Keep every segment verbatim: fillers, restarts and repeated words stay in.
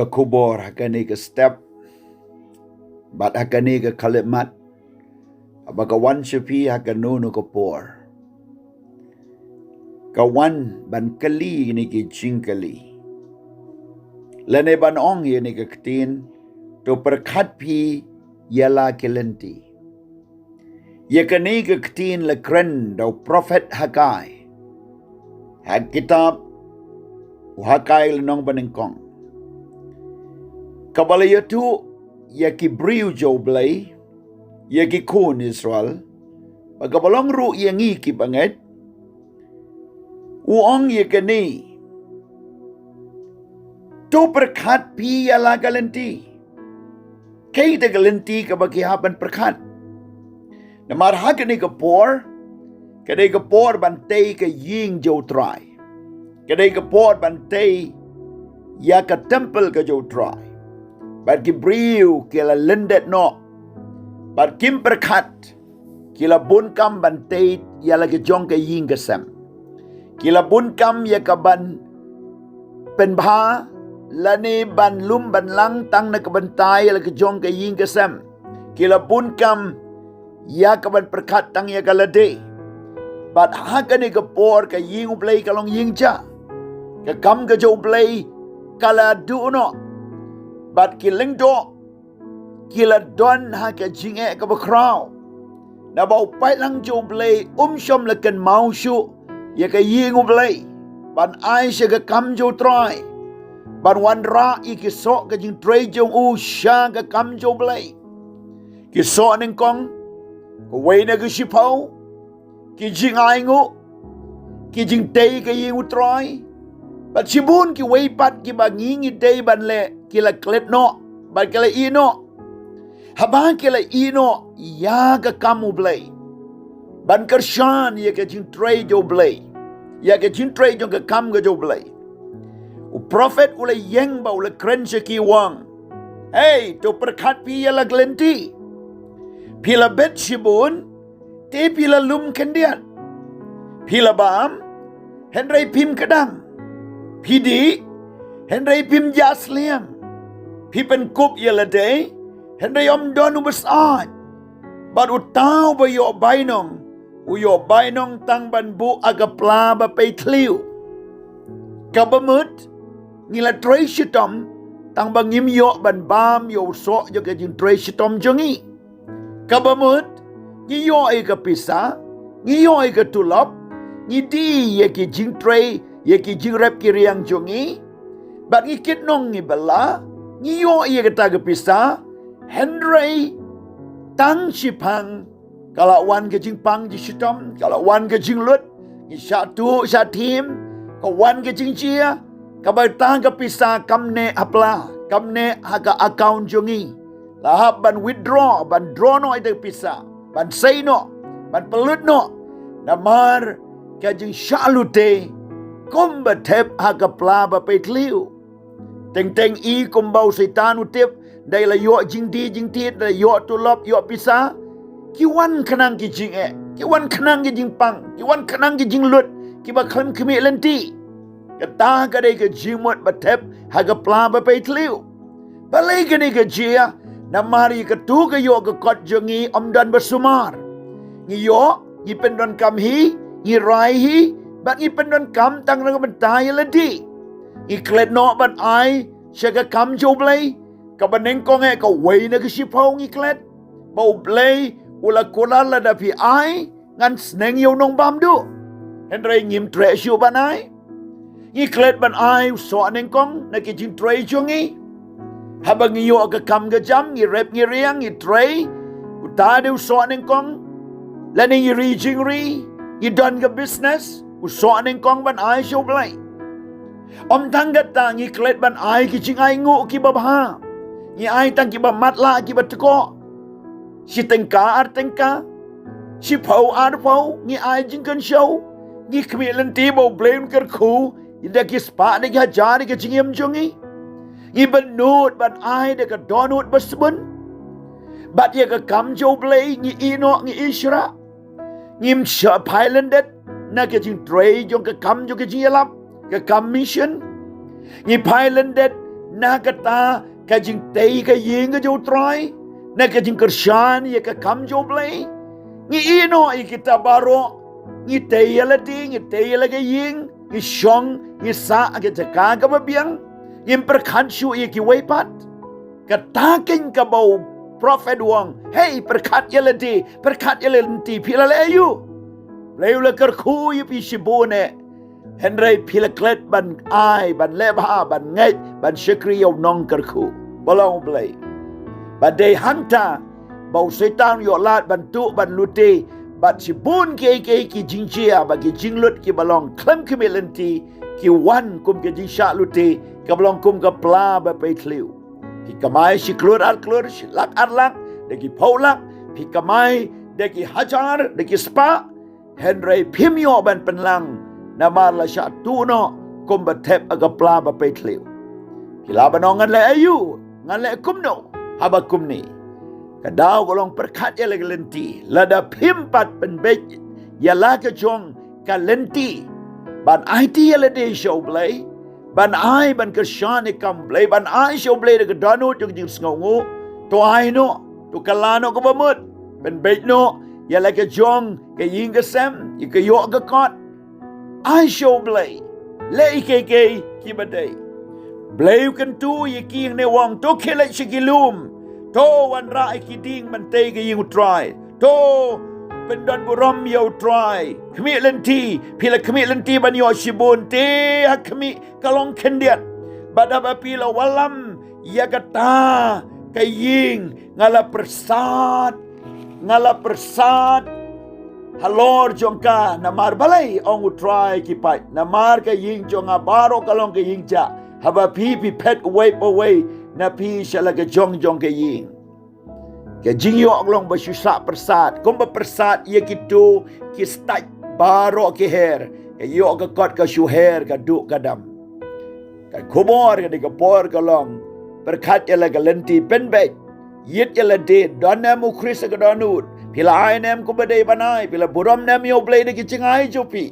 Ka khubor ha kane ka step bad ha kane ka khyllipmat, haba ka wan sha phi ha kano kano ka por, ka wan ban kylli ïa kine ki jingkylli, lane ban ong ïa kane ka ktien: To pyrkhat phi ïa la ki lynti. Ïa kane ka ktien la kren da u prophet Hagai ha kitab u Hagai lynnong banyngkong, kaba la ïathuh ïa ki briew jong U Blei, ïa ki khun Israel, bad kaba long ruh ïa ngi ki bangeit. U ong ïa kane: To pyrkhat phi ïa la ka lynti. Kaei ka lynti kaba ki hap ban pyrkhat? Namar ha kane ka por, ka dei ka por ban tei ka ïing jong U Trai. Ka dei ka por ban tei ïa ka templ ka jong U Trai. Bad ki briew ki la lyndet noh, bad kim pyrkhat. Ki la bun kam ban tei ïa la ka jong ka ïing ka sem. Ki la bun kam ïa ka ban pynbha, lane ban lum ban lang tang na ka bynta ïa la ka jong ka ïing ka sem. Ki la bun kam ïa ka ban pyrkhat tang ïa ka lade. Bad ha kane ka por ka ïing U Blei ka long ïing jah. Ka kam ka jong U Blei ka la duh noh. Bad ki lyngdoh ki la don ha ka jingeh kaba khraw. Naba u paidlang jong U Blei um shym la kynmaw shuh ïa ka ïing U Blei ban ai sha ka kam jong U Trai, ban wanrah ïa ki soh ka jingtrei jong u sha ka kam jong U Blei. Ki soh nyngkong, kawei na ka shiphew, ki jingainguh, ki jingtei ka ïing U Trai. Bad shibun kiwei pat kiba ngi ngi dei ban leh, ki la klet noh bad ki la ïeh noh. Haba ki la ïeh noh ïa ka kam U Blei, ban kyrshan ïa ka jingtrei jong U Blei, ïa ka jingtrei jong ka kam ka jong U Blei, u prophet u la ïeng bad u la kren sha ki, u ong: Hei, to pyrkhat phi ïa la ka lynti. Phi la bet shibun, te phi la lum khyndiat. Phi la bam, hynrei phim kdang. Phi dih, hynrei phim jah sliang. Phi pynkup ïa lade, hynrei ym don uba syaid. Bad uta uba ïoh bainong, u ïoh bainong tang ban buh ha ka pla ba pei thliew. Kaba mut, ngi la trei shitom, tang ba ngim ïoh ban bam ïa u soh jong ka jingtrei shitom jong ngi. Kaba mut, ngi ïoh ïa ka pisa, ngi ïoh ïa ka tulop, ngi dih ïa ki jingtrei, ïa ki jingrep ki riang jong ngi. Bad ngi kit nong ngi bylla, ngi ïoh ïa kata ka pisa, hynrei tang shiphang ka la wan ka jingpang jingshitom, ka la wan ka jinglut, ngi shah tuh shah thiem, ka wan ka jingjia, kaba tang ka pisa kam neh ha pla, kam neh ha ka account jong ngi. La hap ban withdraw, ban draw noh ïa ka pisa, ban sei noh, ban pynlut noh. Namar ka jingshah lute kumba thep ha ka pla ba pei thliew. Teng teng i kumba u Soitan u tip, da i la ïoh jingdih jingtied, da i la ïoh tulop, ïoh pisa, ki wan khnang ki jingeh, ki wan khnang ki jingpang, ki wan khnang ki jinglut, kiba khlem khmih lynti. Kata ka dei ka jingmut ba thep ha ka pla ba pei thliew. Balei kane ka jia? Namar ïa katu ka ïoh ka kot jong ngi ym don ba sumar. Ngi ïoh, ngi pyndonkam hi, ngi rai hi, bad ngi pyndonkam tang na ka bynta ïa lade. Ngi klet noh ban ai sha ka kam jong U Blei, kaba nyngkong eh kawei na ka shiphew ngi klet. Ba U Blei u la kular lada phi ai, ngan sneng ïa u nongbam duh. Hynrei ngim treh shuh ban ai. Ngi klet ban ai u soh nyngkong na ki jingtrei jong ngi. Haba ngi ïoh ka kam ka jam, ngi rep ngi riang, ngi trei. Uta dei u soh nyngkong. Lane ngi ri jingri, ngi don ka business, u soh nyngkong ban ai sha U Blei. Ym tang kata, ngi klet ban ai ki jingainguh kiba bha. Ngi ai tang kiba matlah, kiba tkoh. Shi tyngka ar tyngka, shiphew arphew, ngi ai jingkynshew. Ngi khmih lynti ba U Blei un kyrkhu ïa da ki spah, da ki hajar, da ki jingim jong ngi. Ngi bynnud ban ai da ka dohnud ba sbun. Bad ïa ka kam jong U Blei ngi ïeh noh, ngi ïeh shrah. Ngim shah phai lyndet na ka jingtrei jong ka kam jong ka jingïalap, ka kam mission. Ngi phai lyndet Na kata ka jingtei ka ïing ka jong u Trai, na ka jingkyrshan ïa ka kam jong u Blei. Ngi ïeh noh ïa kita baroh. Ngi tei ïa lade, ngi tei ïa la ka ïing, ngi shong, ngi sah ha ka jaka kaba biang. Ngim pyrkhat shuh ïa kiwei pat. Kata keiñ kaba u prophet u ong, hei, pyrkhat ïa lade, pyrkhat ïa la lynti, phi la leh aïu? Blei u la kyrkhu ïa phi shibun eh. Hynrei phi la klet ban ai, ban leh bha, ban ngeit, ban shakri ïa u nongkyrkhu ba long u Blei. Ba dei hangta ba u Soitan u ïoh lad ban tuh, ban lute bad shibun kiei kiei ki jingjia bad ki jinglut kiba long khlem khmih lynti, ki wan kum ka jingshah lute kaba long kum ka pla ba pei thliew. Phi kamai shi klur ar klur, shi lak ar lak, da ki phew lak, phi kamai da ki hajar, da ki spah, hynrei phim ïoh ban pynlang, namar la shah tuh noh kumba thep ha ka pla ba pei thliew. Phi lah ban ong, ngan leh aïu, ngan leh kumno haba kumne? Ka daw ka long, pyrkhat ïa la ka lynti. Lada phim pat pynbeit ïa la ka jong ka lynti ban aiti ïa lade sha u Blei, ban ai, ban kyrshan ïa ka kam u Blei, ban ai sha u Blei da ka dohnud jong ka jingsngewnguh, to ai noh, to kylla noh kaba mut. Pynbeit noh ïa la ka jong ka ïing ka sem, ïa ka ïoh ka kot. Ai sha u Blei. Leh ïa kiei kiei kiba dei. Blei u kyntu ïa ki, hangne u ong, to khie leit sha ki lum. To wanrah ïa ki dieng ban tei ka ïing u Trai. To pyndonburom ïa u Trai. Khmih lynti, phi la khmih lynti ban ïoh shibun, te ha khmih ka long khyndiat. Bad haba phi la wallam ïa kata ka ïing, nga la pyrsad, nga la pyrsad halor jong ka. Namar balei? Ong u Trai ki paid, namar ka ïing jong nga baroh ka long ka ïing jah. Haba phi, phi phet uwei pa uwei na phi sha la ka jong jong ka ïing. Ka jingïoh ka long ba shu sah pyrsad, kumba pyrsad ïa kito ki stait baroh ki her. Ka ïoh ka kot ka shu her, ka duh ka dam. Ka khubor ka dei ka por ka long, pyrkhat ïa la ka lynti, pynbeit. Ïit ïa lade, don ne em u Khrist ha ka dohnud. Phi la ai ne em kumba dei ban ai, phi la burom ne em ïa u Blei da ki jingai jong phi.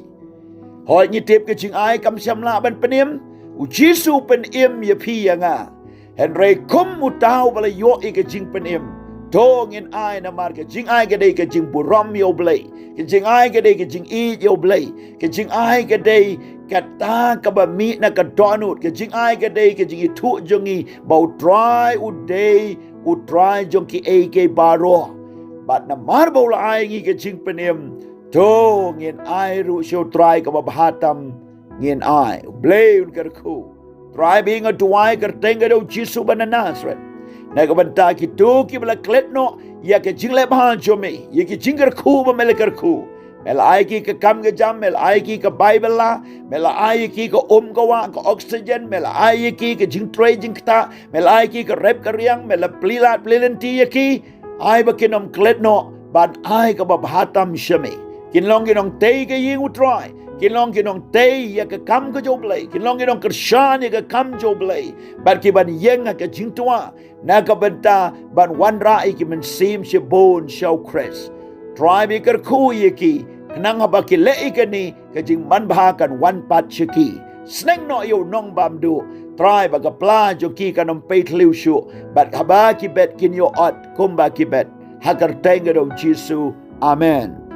Hooid, ngi tip ka jingai kam shym lah ban pynim. U Jisu u pynim ïa phi ïa nga. Hynrei kum uta uba la ïoh ïa ka jingpynim, to ngin ai, namar ka jingai ka dei ka jingburom ïa u Blei. Ka jingai ka dei ka jingïeit ïa u Blei. Ka jingai ka dei kata kaba mih na ka dohnud. Ka jingai ka dei ka jingithuh jong ngi ba u Trai u dei u Trai jong kiei kiei baroh. Bad namar ba u la ai ngi ka jingpynim, to ngin ai ruh sha u Trai kaba bha tam. Ngin ai. U Blei un kyrkhu. Trai, ba nga duwai kyrteng ka jong u Jisu ba na Nasareth, na ka bynta kito kiba la klet noh ïa ka jingleh bha jong me, ïa ki jingkyrkhu ba me la kyrkhu. Me la ai ki ka kam ka jam, me la ai ki ka bai bylla, me la ai ki ka um ka wah, ka oxygen, me la ai ki ka jingtrei jingktah, me la ai ki ka rep ka riang, me la plie lad plie lynti ïa ki. Ai ba kin ym klet noh ban ai kaba bha tam sha me. Kin long ki nongtei ka ïing u Trai. Kin long ki nongtei ïa ka kam ka jong u Blei. Kin long ki nongkyrshan ïa ka kam jong u Blei. Bad ki ban ïeng ha ka jingtwa na ka bynta ban wanrah ïa ki mynsiem shibun sha u Khrist. Trai, ba kyrkhu ïa ki, khnang haba ki leh ïa kane, ka jingmanbha kan wan pat sha ki. Sneng noh ïa u nongbamduh, Trai, ba ka pla jong ki kan ym pei thliew shuh, bad haba ki bet kin ïoh ot kumba ki bet. Ha ka kyrteng ka jong u Jisu. Amen.